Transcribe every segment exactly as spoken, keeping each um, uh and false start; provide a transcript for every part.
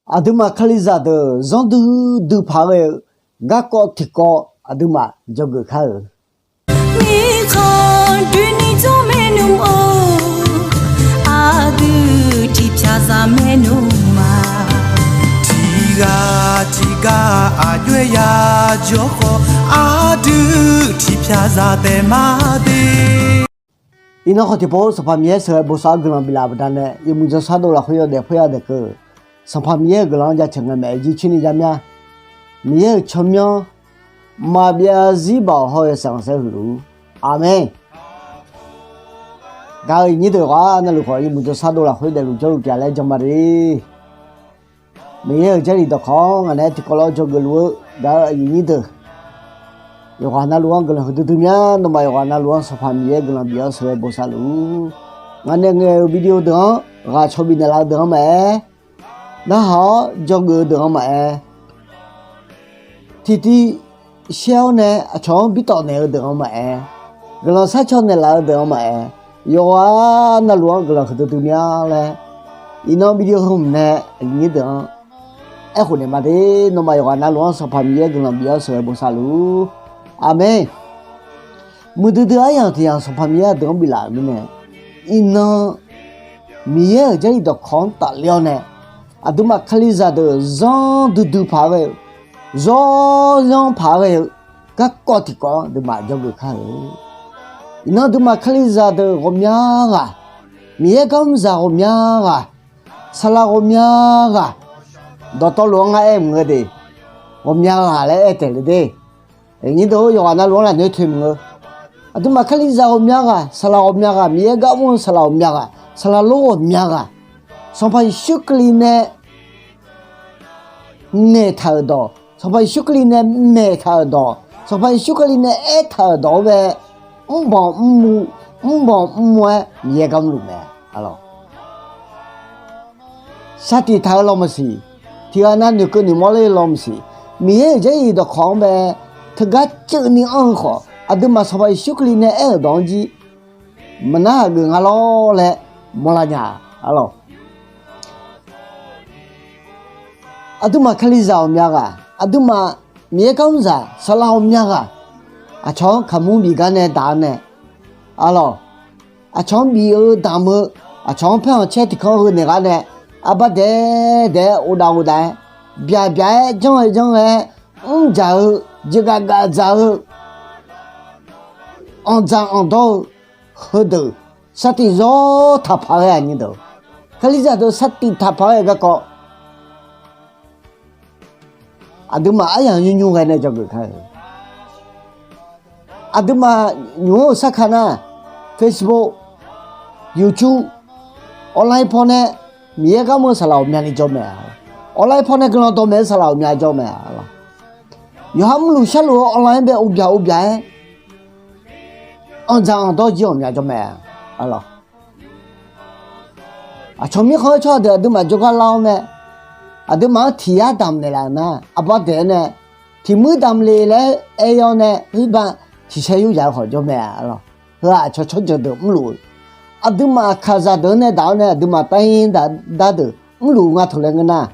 Aqduimaf Kalizaq deuq zanrdui dui paq-aer ghae-eu garkawv tiqkawv aqduimaf dzawgeuf kar-euq. Mirkhanq doeni jawr maernmr-or, aqdui tiqpyaq zaq maernmr ma. Tiqghaq tiqghaq aqjox-aer ya jawr khawf, aqdui tiqpyaq zaq taef ma de. Iqnan khawf tiqpov Sanqpaq Miqyaer sheuqghae bosav-anr guiqlanq biflaf-euq baqdanae, yawmuiq jawrshar dov lafkhoer yawdaef poer yadaef keuv-euq Sanqpaq Miqyaer-euq guiqlanq-anr jaceuq ngae maeq-aer jircoer ni jar mya. Miqyaer-euq tsawrmyanr maqbyav zarzir baoq hawr-eu yawshaef khanqsaer huiq luf-ur. Aqmeq. Gaq-euq iqnyir deuq yawqghaq navluf khawf, yawmuiq jawrshar dov lafkhoer daefluf jawrluf pyeuf laer jan ma de. Miqyaer-euq Jarlif dawqkawq-anr ngaq naeq-aer tiqkawv lof-aer dzawgeuf luf-eu gaq-euq aqyuif nyir deuq, yawqghaq navluf-anr guiqlanq huiqdui dui mya. Nawmaf yawqghaq navluf-anr Sanqpaq Miqyaer guiqlanq bif-awr sheuqghae bosav luf-ur. Ngaq nae ngaeq-euq video deuq-anr ghaq caw bifnaeq laf-eu deuq-anr maqaer, narhaq-awr dzawgeuf-eu deuq-anr maqaer, tiqtiv shaer-awr nae aqcawq-anr bitawf naeq-eu deuq-anr maqaer, guiqlanq sharcaw naeqlaf-eu deuq-anr maqaer, yawqghaq navluf-anr guiqlanq huiqdui dui mya laer, iqnan video heu hmq nae aqyuif nyir deuq-anr aerkhof naeq ma de. Nawmaf yawqghaq navluf-anr Sanqpaq Miqyaer guiqlanq bif-awr sheuqghae bosav luf-ur. Aqmeq. Muiqdui dui aryamq tiq yamq Sanqpaq Miqyaer aqdui-anr biflaf-euq mirnae, iqnan Miqyaer-euq Jarlif dawqkawq-anr tafler-awr nae, aqduimaf Kalizaq deuq zanrdui dui paq-aer ghae-eu, zanr zanr paq-aer ghae-eu garkawv tiqkawv-anr aqduimaf dzawgeuf kar-eu. Iqnan aqduimaf Kalizaq deuq ghawqmya ghaq, Miqyaer garmr zaq ghawqmya ghaq, saqlaq ghawqmya ghaq, dawqtawvluf-anr ngar aer mq-eu de, ghawqmya ghaq laer aer taeq le de. Nyir deuq-or, yawqghaq navluf-anr lafnoer toeq mq-eu, aqduimaf Kalizaq ghawqmya ghaq, saqlaq ghawqmya ghaq, Miqyaer gar mr-eu saqlaq ghawqmya ghaq, saqlaq lor ghawqmya ghaq, Sanqpaq Yeqsur Kali nae naeq taq-euq dawq, Sanqpaq Yeqsur Kali nae maeq taq-euq dawq, Sanqpaq Yeqsur Kali nae aertaq-euq dawq-anr bae, mrbanq mrmu, mrbanq mrmu-aer Miqyaer gar mrluf mae. Shartiq taq-eu lawmaqsiq, tiqghaq nav noeqkeuv noeqmawr ler-eu lawmaqsiq, Miqyaer-euq Jarlif dawqkawq-anr bae teugar ceuvni anr-eu khawf, aqduimaf Sanqpaq Yeqsur Kali nae aer-euq dawq-anr jir maqnar haq geuf nga lawr laer mawrlar nya-a lawq. Aqduimaf Kalizaq ghawqmya ghaq, aqduimaf Miqyaer garmr zaq saqlaq ghawqmya ghaq, aqcawq-anr kaqmur bif gar nae daq-awr nae, a lawq, aqcawq-anr bif-eu damq-eu, aqcawq-anr paer-anr caer tiq kanr heu naeq gar nae, arbar daef daef-aer ghofdav ghofdav-aer, byaq byaq-aer janr-aer janr-aer, mr dzaq-eu, jeqgaf gaf dzaq-eu, anqdzaq anqdawr-eu, heudeuq shartiq zawr taqpaq ghae-a nyir deuq, Kalizaq deuq shartiq taqpaq ghae-eu garkawv, aqduimaf aryamq nymr nymr ghae nae dzawgeuf kar-eu. Aqduimaf nymq-mr-euq sarkaq nar, Facebook, YouTube, online paw nae Miqyaer gar mr-eu saqlaq ghawqmyani jawr mae-a. Online paw nae guiqlanq dawqmaeq-eu saqlaq ghawqmya jawr mae-a. Yawqha mrluf sharluf-eu online bae uvbyaq uvbyaq-aer anqdzaq anqdawr jir ghawqmya jawr mae-a. Aqcawq mirkhanq-eu tsawrhaq deuq aqduimaf jawrgar lar-awr nae, aqduimaf-anr tiq yar damq naeqlaf-euq nar, arbar daef-aer nae tiq muir damq le laer aer-awr nae, khoerba tiq saer yur yaq-eu khawf jawr mae-a lawq. Heu-aq aqcawq tsawrjeuq deuq mrluf-eu, aqduimaf aqkaqzaq deuq-anr nae daq-awr nae aqduimaf tair dar deuq mrluf-eu nga taq laer ngeur nar,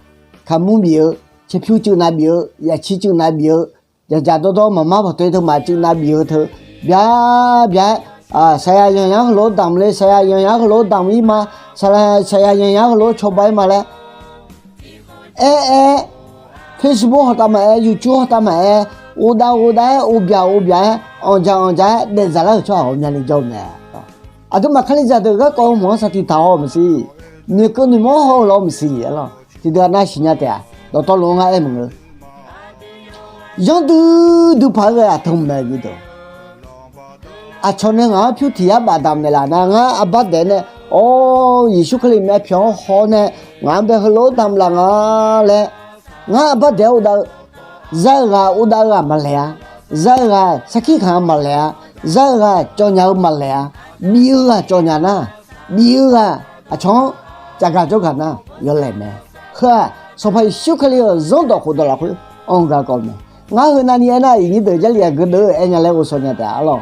kaqmur bif-eu, caerpyur cuiv nav bif-eu, yaqcir cuiv nav bif-eu, dzaqdzaq dawrdawr maqmar bawqtoe teu maqcuiv nav bif-eu teu, bya bya-aer, saqyaq yanqyaq-anr heulof-aer damq le, saqyaq yanqyaq-anr heulof-aer damq-ir ma, saqyaq yanqyaq-anr heulof-aer cawba-ir ma laer aer-aer, Facebook hawtav maqaer, YouTube hawtav maqaer, uvdav uvdav-aer, uvbyaq uvbyaq-aer, anqdzaq anqdzaq-aer daefdzaq lar-euq tsawrhaq ghawqmyani jawr-eu mae. Aqduimaf Kalizaq deuq garkawv-eu hmq-anr shartiq taq haw-eu maqsiq, noeqkeuv noeqmawr haw-eu lawr maqsiq-a lawq. Tiqdeuq-aq nar siqnya taef-a, dawqtawvluf-anr ngar aer maqngeur. Zanrdui dui paq-aer ghae-aq teu mae deuq. Aqcawq nae ngaq-anr pyur tiq yar baf damq naeqlaf nar, ngar arbar daef nae, or, Yeqsur Kali mae pyawq-anr haw nae, ngaq-anr bae heulof-aer damq laf nga laer, ngar arbar daef-aer uvdav-eu, za-eu ghaq uvdav-eu ghaq maqlaeq-a, za-eu ghaq sarkir khanq-anr maqlaeq-a, za-eu ghaq cawv nya-eu maqlaeq-a, bif-eu ghaq cawv nya nar, bif-eu ghaq aqcawq-anr cafgaq jawrgaq nar yawlaeq mae. Heu-aq Sanqpaq Yeqsur Kali-euq zanrdawq khofdawq lafkhoer anr-eu garkawv mae. Ngar heu navni aernar, iqnyir deuq Jarlif aqgeu deuv-eu aer nya laer ghovshaw nya taef-a lawq.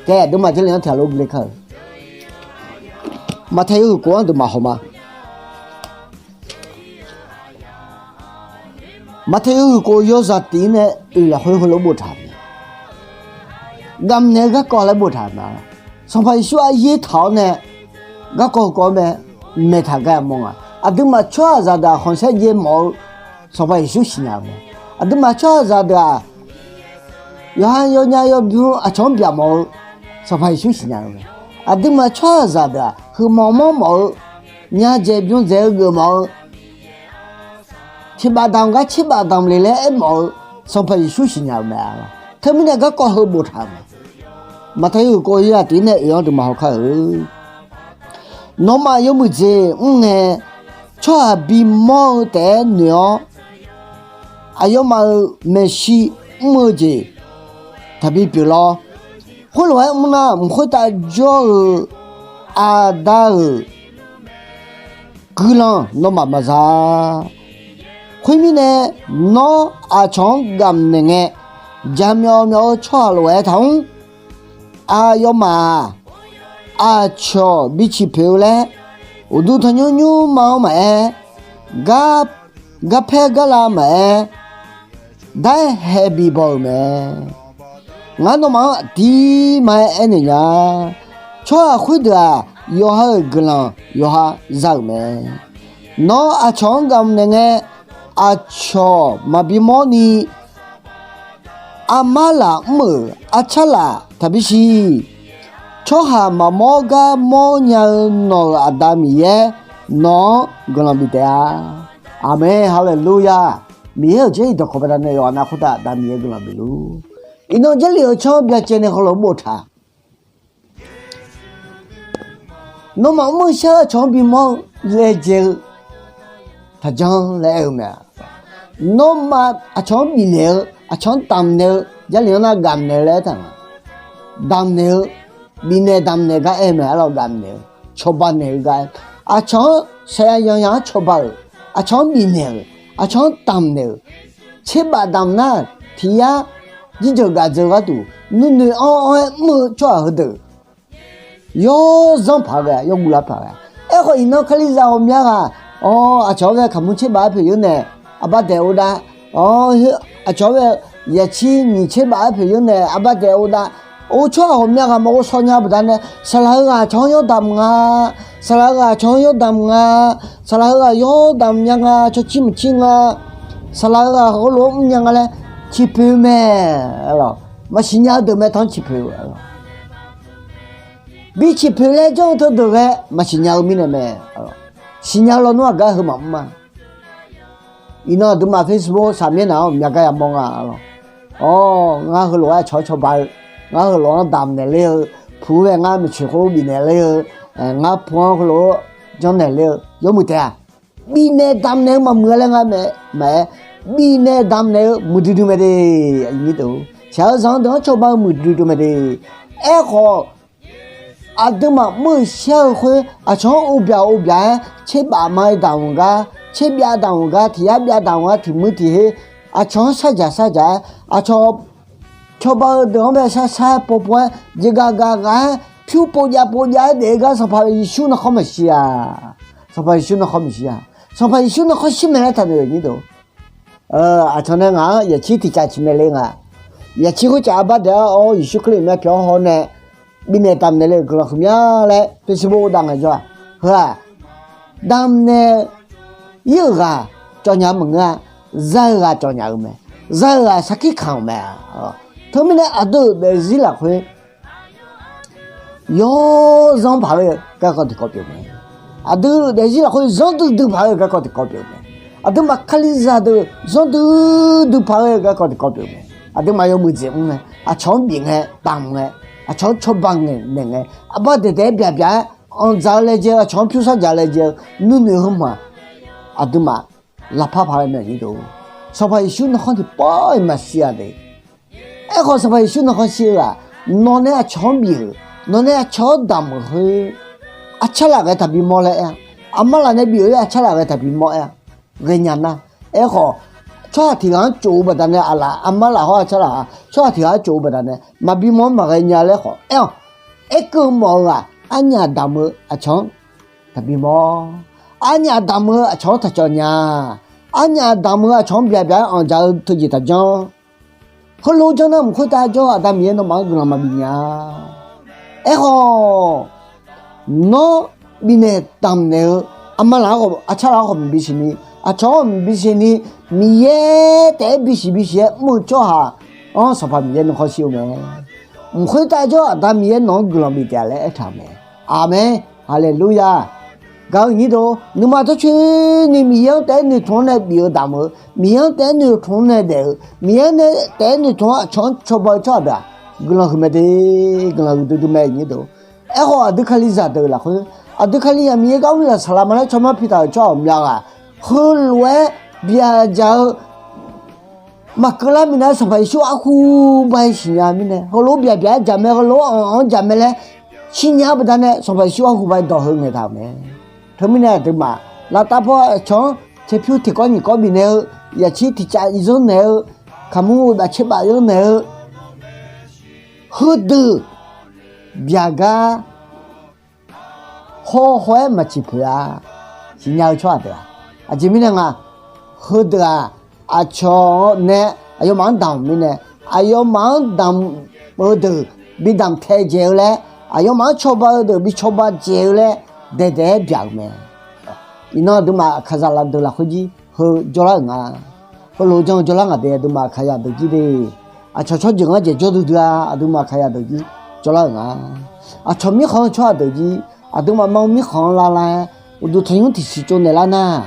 Tae aqduimaf Jarlif-anr tiq ghaq lof guvle kar-euq. Maqtae yawhuiq khof-anr deuq maqhaw ma. Maqtaeq yawhuiq khof yawzaq tiq-ir nae oeq lafkhoer heulof boftaq-euq mae. Gamq naeq-eu garkawv laer boftaq-euq mae. Sanqpaq Yeqsur aryaer taq-awr nae garkawv heukawv-anr mae, maeqtaq gar-a mawr nga. Aqduimaf tsawrhaqzaq deuq-aq khanqsaer jaev mawf-eu Sanqpaq Yeqsur siqnya-euq mae. Aqduimaf tsawrhaqzaq deuq-aq yawqha yawnya yawbymr aqcawq-anr byaq mawf-eu Sanqpaq Yeqsur siqnya-euq mae. Aqduimaf tsawrhaqzaq deuq-aq huiqmawf manrmawf-eu, nyadzaeq bymdzaeq-eu geufmawf-eu, tiqbaf damq gar tserbaf damq le laer aermawf-eu Sanqpaq Yeqsur siqnya-euq mae. Teumirnae garkawv heu boftaq-euq mae. Maqtaeq yawhuiq khof yawzaq tiq-ir nae oeq-anr aqduimaf hawkar-eu Nawmaf yawmuiq jeq mr ngae, tsawrhaq bimawr-eu taef-aer noeq-awr, aqyawfmaf-euq maeqshi mr-eu jeq taqbi pyeuflar. Khoerlof-aer mr nar, mq khoertav jawr-eu Aqda-euq guiqlanq nawmaf maqza-a. Khoermirnae, nawr aqcawq-anr gamq naeq ngae, jaqmyawf myawf-eu tsawrhaq lof-aer taq mr. Aqyawfmaf-aq, aqcawq biciq poeq-eu laer, uqduq tanqnymr nymrma-anr maqaer, gar, garpaer garlav maqaer, dar-aer haeq bif baw-euq mae. Ngar nawmaf-anr aqdirma-aer aernaeq nya, tsawrhaq khoerdeuq-aq, yawqha-euq guiqlanq yawqha za-euq mae. Nawr aqcawq-anr gamq naeq ngae, aqcawq maqbi mawrni, armar laf mr-euq arcar laf taqbi siq. Tsawrhaq maqmawr gar mawrnya-eu nawq-euq Aqda Miqyaer nawq-anr guiqlanq bif taef-a. Aqmeq, haleluya. Miqyaer-euq jarlif dawqkawq baqdanae yawqha nav khoertav Aqda Miqyaer guiqlanq bif luf. Iqnan jarlif-eu canr byacaevni heulof-aer boftaq. Nawmaf mr-eu shar-eu aqcawq-anr bimawr-eu laejae-eu taqjanr laer aer-eu mae. Nawmaf aqcawq-anr bifnaeq-eu, aqcawq-anr damqnaeq-eu, jarlif-anr nar gamq naeq-eu laer aertaq nga. Damqnaeq-eu, bifnaeq damqnaeq gar aer mae arlawr, gamq naeq-eu, cawba naeq-eu gar aer. Aqcawq-anr saqyaq yanqyaq-anr cawba-euq, aqcawq-anr bifnaeq-euq, aqcawq-anr damqnaeq-euq, tserbaf damq nar, tiq yar jirjeuq gaqdzeuq gharduq nuinoeq anr-anr-aer mr-eu tsawrhaq heudeuq yawzanr paq-aer ghae-a, yawguv lar paq-aer ghae-a. Aerkhawf, iqnan Kalizaq ghawqmya ghaq, awr, aqcawq-anr ghae kaqmur tserbaf-aer poeq yawr nae arbar daef-eu dav, awr, aqcawq-anr ghae yaqcir nyiq tserbaf-aer poeq yawr nae arbar daef-eu dav, or, tsawrhaq ghawqmya ghaq maqghov shaw nya-eu baqdanae, saqlaq heughaq aqcawq-anr yawr damq nga, saqlaq heughaq aqcawq-anr yawr damq nga, saqlaq heughaq yawr damq nya nga, cawcir maqcir nga, saqlaq heughaq heulof-aer mrnya nga laer ciqpoeq-eu mae. Maqsiq nya-eu deuq mae, tanq ciqpoeq-eu. Biciq poeq laer janr-eu teudeuq ghae maqsiq nya-eu mirnae mae. Siqnya-eu lawnmr aqgar heu maqmr ma. Iqnan aqduimaf Facebook saqmyaer naq-anr myaq gar yamawr nga lawq. Awr, ngar heulof-aer aqcawq-anr cawba-eu, ngar heulof-anr damqnaeq ler-eu, pu-aer ngar maeqtsoeq khoer bifnaeq ler-eu, ngar pu-anr heulof-aer janrnaeq ler-eu yawmuiq taef-a. Bifnaeq damqnaeq-eu maqmuiq-a laer ngar mae, maqaer, bifnaeq damqnaeq-eu muiqdui dui mae de. Shaq-eu zanq-eu deuq-anr cawba-eu muiqdui dui mae de. Aerkhawf, aqduimaf mr-eu shar-eu khoer aqcawq-anr ovbyaq ovbyaq-aer tserbaf ma-aer damq-euq gar, tserbyav damq-euq gar, tiq yar byav damq-euq gar, tiq muir tiq her, aqcawq-anr sarjaq sarjaq-aer, aqcawq cawba-eu deuq-anr bae shar shar-aer pov pov-aer, jeqgaq gaq gaq-aer, pyur pov jav pov jav-aer daef-eu gar Sanqpaq Yeqsur narkhanr maqshir-a. Sanqpaq Yeqsur narkhanr maqshir-a. Sanqpaq Yeqsur narkhanr shir mae laer taqnoeq-euq nyir deuq. Aqcawq nae ngaq-anr yaqcir tiq caf ciqmaeq le nga. Yaqcir khoercaf arbar daef-awr Yeqsur Kali-euq myavpyawq-anr haw nae bifnaeq damqnaeq le-euq guiqlanq huiqmya laer Facebook dav ngaejawr-aq, heu-aq, damqnaeq ir-euq ghaq cawv nya-eu maqngeur-a. Za-eu ghaq cawv nya-eu mae. Za-eu ghaq sarkir kamq-euq mae. Teumirnae aqdui-euq daefzir lafkhoer yawzanr paq-aer garkawv tiqkawv pyeuf mae. Aqdui-euq daefzir lafkhoer zanrdui dui paq-aer garkawv tiqkawv pyeuf mae. Aqduimaf Kalizaq deuq zanrdui dui paq-aer garkawv tiqkawv pyeuf mae. Aqduimaf yawmuiq jeq mr ngae, aqcawq-anr bif ngae, damq ngae, aqcawq-anr cawba naeq ngae, arbar daeq daeq-aer byaq byaq-aer anqdzaq-eu laejae-eu, aqcawq-anr pyursar dzaq laejae-eu nuinoeq heu ma. Aqduimaf lavpar paq-aer mae nyir deuq. Sanqpaq Yeqsur narkhanr tiqpawf-iq maqshir-a de. Aerkhawf, Sanqpaq Yeqsur narkhanr shir-eu-aq, nawq nae aqcawq-anr bif-euq, nawq nae aqcawq-anr damq-euq khoer, arcar laf ghae taqbi mawr laer aer-a. Aqma laf nae bif-euq-aer arcar laf ghae taqbi mawr aer-a. Ghaenya nar, aerkhawf, tsawrhaq tiq ghaq-anr tsof-eu baqdanae aqlaf, aqma laf hawr arcar laf-a, tsawrhaq tiq ghaq-anr tsof-eu baqdanae maqbi mawr-anr maqghae nya laer khawf aer-awq. Aerkeuv mawf-eu-aq, arnyaf damq-eu aqcawq-anr taqbi mawr. Arnyaf damq-eu aqcawq-anr taqcawv nya. Arnyaf damq-eu aqcawq-anr byaq byaq-aer anqdzaq-eu teujeq taqjanr. Heulof-aer janr nar, mq khoertav jawr-eu Aqda Miqyaer nawmaf-anr guiqlanq maqbif nya. Aerkhawf, nawr bifnaeq damqnaeq-eu aqma laf-anr khawf, aqcar laf-anr khawf maqbi siqni, aqcawq-anr maqbi siqni, Miqyaer taef-aer bisiq bisiq-aer mr-eu tsawrhaq-anr Sanqpaq Miqyaer nuikhanr shir-eu mae. Mq khoertav jawr-eu Aqda Miqyaer nawq-anr guiqlanq bif taef-a laer aertaq-euq mae. Aqmeq. Haleluya. Gaq-eu nyir deuq, nuima tawrcoeni Miqyaer-anr taef-aer noeqtmq-anr nae bif-eu damq-eu, Miqyaer-anr taef-aer noeqtmq-anr nae daef-eu, Miqyaer-anr nae taef-aer noeqtmq-anr aqcawq-anr cawba-eu tsawrhaq deuq-aq, guiqlanq huiq mae de. Guiqlanq huiqdui dui mae nyir deuq. Aerkhawf, aqdui Kalizaq deuq lafkhoer, aqdui Kalizaq Miqyaer gar mr zaq saqlaq ma laer tsawrmyanr pitaq-euq tsawrhaq ghawqmya ghaq, heulof-aer byaqdzaq-eu maqkeuv lar minav-aer Sanqpaq Yeqsur arhu bae siqnya mirnae, heulof-aer byaq byaq-aer jaq mae, heulof-aer anq-anr jaq mae laer siqnya-eu baqdanae Sanqpaq Yeqsur arhu bae dawq heu ngaeqtaq-euq mae. Teumirnae aqduimaf laftav paw aqcawq-anr caerpyur tiqkawv nyiq kawv bifnaeq-eu, yaqcir tiqcav zanrnaeq-eu, kaqmur-eu bafcaer baf zanrnaeq-eu, heudeuq byaqgar hawhaw-aer maqciq poeq-a. Siqnya-eu tsawrhaq deuq-aq, aqjeq mirnae nga, heudeuq-aq, aqcawq nae aqyawfmaf-anr damq mirnae, aqyawfmaf-anr damq-eu deuq bi damq taedzaeq-eu laer, aqyawfmaf-anr cawba-eu deuq bi cawba dzaeq-eu laer, daeqdaeq-aer byaq-euq mae. Iqnan aqduimaf Kalizaq deuq lafkhoer jir heu jawrlar-euq nga. Heulof-aer janr-eu jawrlar ngaq de, aqduimaf Kalizaq deuq jir de. Aqcawq tsawrjeuq ngar dzaeq jawr duidui-a, aqduimaf Kalizaq deuq jir jawrlar-euq nga. Aqcawq mirkhanq-eu tsawrhaq deuq jir, aqduimaf ma-eu mirkhanq-anr lar lar-aer, uqduq tanqnymr tiqsiq tsovnaeq lar nar,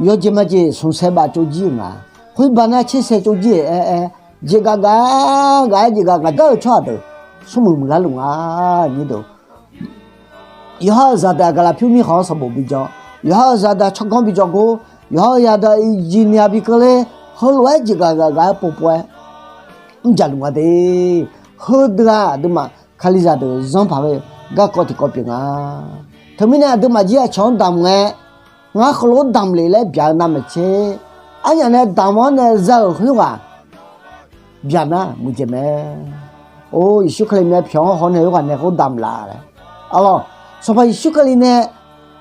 yawjeq majeq smqsaeq baf tsov jir-euq nga. Khoerba nar tsersaev tsov jir-euq aer-aer, jeqgaf gaf gaf-aer jeqgaf gaf gar-euq tsawrhaq deuq smrmuiq muiqlar luf nga. Nyir deuq, yawqha-euq zaqdeuq-aq gaqlaq pyur mirkhanq-anr sanqbof bi jawr, yawqha-euq zaqdeuq-aq tsawrganr bi jawr gor, yawqha-euq zaqdeuq-aq iqjeq ni-aq bi keuvle, heulof-aer jeqgaf gaf gaf-aer povpov-aer mrjaq luf nga de. Heudeuq-aq aqduimaf Kalizaq deuq zanr paq ghae-eu garkawv tiqkawv pyeuf nga. Teumirnae aqduimaf jir aqcawq-anr damq ngae, ngar heulof-aer damq le laer byaq-eu navmaqtser, arnyaf nae damq-anr nae za-euq khoerghaq byaq nar muiqdzaeq mae. Or, Yeqsur Kali nae pyawq-anr hawnaeq-eu ghaq nae khoer damq laf laer. Arlawq, Sanqpaq Yeqsur Kali nae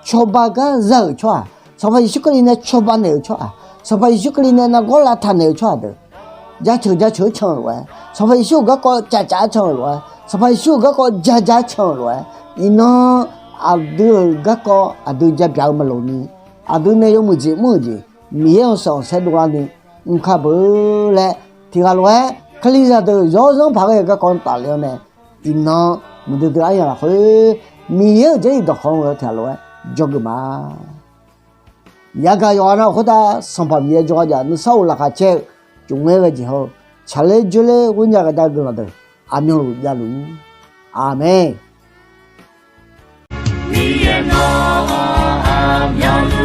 cawba gar za-euq tsawrhaq, Sanqpaq Yeqsur Kali nae cawba naeq-euq tsawrhaq, Sanqpaq Yeqsur Kali nae nargawr lavtaq naeq-eu tsawrhaq deuq jaceuq jaceuq-aer can-euq lof-aer, Sanqpaq Yeqsur-euq garkawv cavcaf-aer can-euq lof-aer, Sanqpaq Yeqsur-euq garkawv jaja can-euq lof-aer, iqnan aqdui-euq garkawv aqdui jabyaq-eu maqloq ni, aqdui nae yawmuiq jeq mr-euq jeq, Miqyaer-euq sanqsaer dovlar ni mr kar beu laer, tiq ghaq lof-aer Kalizaq deuq yawzanr paq ghae-eu garkawv tafle-awr nae, iqnan muiqdui dui aryaq lafkhoer Miqyaer-euq jarlif dawqkawq-anr ghae-eu tiq ghaq lof-aer jawrgeuf ma. Yagaq yawqghaq nav-euq khoertav Sanqpaq Miqyaer jawrgar jav nuisar of laqkhaq caer-eu, cofngaer ghae jeq haw-eu, tsaqler dzoerler ghoernya ghae dar-eu guiqlanq deuq aqmyanluf javluf-ur. Aqmeq. Miqyaer nawr aqmyanluf